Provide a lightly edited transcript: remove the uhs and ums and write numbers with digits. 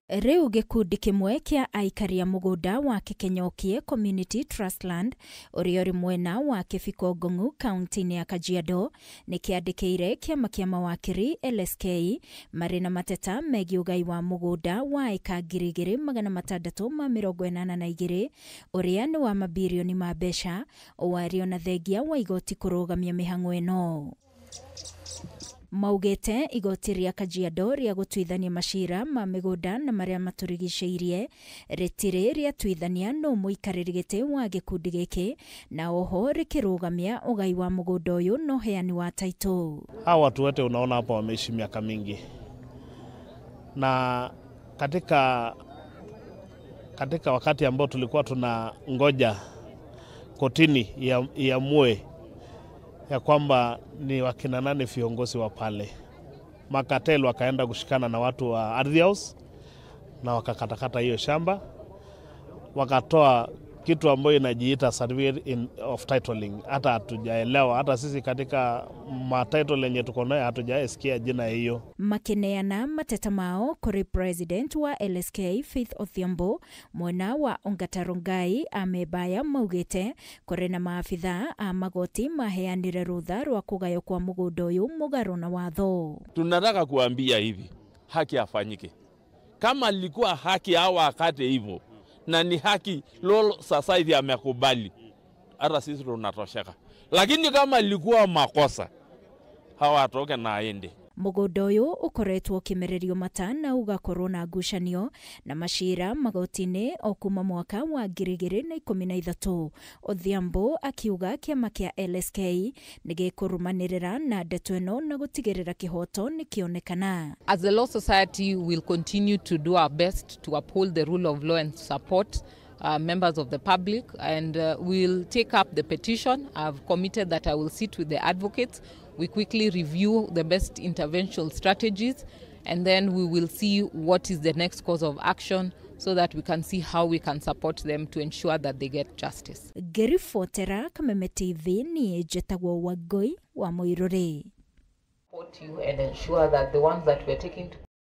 Riu gikundi kimwe kia aikari a mugunda wa Kekenyokie Community Trust Land uria uri mwena wa Kibiko Ngong'u kaunti-inĩ ya Kajiado nĩ kĩandĩkĩire kĩama kĩa mawakiri LSK marĩ na mateta megiĩ ũgai wa mũgũnda wa ĩka 2682 ũrĩa nĩ wa mabirioni ma mbeca wario na thengia wa igoti kũrũgamia mĩhang'o ĩno. Maugĩte igoti rĩa Kajiado rĩa gũtuithania macira ma mĩgũnda na marĩa matũrigicĩirie rĩtirĩ rĩatuithania nũ mũikarĩri gĩtĩ wa gĩkundi gĩkĩ na oho rĩkĩrũgamia ũgai wa mũgũnda ũyũ na ũheani wa taitũ. Hawa watu wote unaona hapa wameishi miaka mingi, na katika wakati ambao tulikuwa tunangoja kotini iamue ya kwamba ni wakina nani viongozi wa pale, makatel wakaenda kushikana na watu wa Ardhi House na wakakatakata hiyo shamba, wakatoa kitu ambayo inajiita certificate of titling. Hata hatujaelewa, hata sisi katika ma title yenye tuko nayo hatujaisikia jina hiyo. Makineana mateta mao kuri president wa LSK Faith Odhiambo mwena wa Ongata Rongai amebaya maugite kuri na maafitha a magoti maheanire rutha rwa kugaywo kwa mugunda uyu mugaro na watho. Tunataka kuambia hivi, haki afanyike. Kama lilikuwa haki au akate hivyo na ni haki Law Society amekubali, hata sisi tunatosheka. Lakini kama ilikuwa makosa, hawatoke na aende. Mũgũnda ũyũ ũkoretwo ũkĩmererio mata na ũgakorwo na ngucanio na macira magoti-inĩ o kuma mwaka wa 2013. Odhiambo akiuga kĩama kĩa LSK nĩ gĩkũrũmanĩrĩra na ndeto ĩno na gũtigĩrĩra kĩhoto nĩkĩonekana. As the Law Society will continue to do our best to uphold the rule of law and support members of the public, and we'll take up the petition. I've committed that I will sit with the advocates. We quickly review the best intervention strategies, and then we will see what is the next course of action so that we can see how we can support them to ensure that they get justice. Ngĩribotera Kameme TV niĩ njĩtagwo Wangũi wa Mũirũrĩ. Support you and ensure that the ones that we're taking to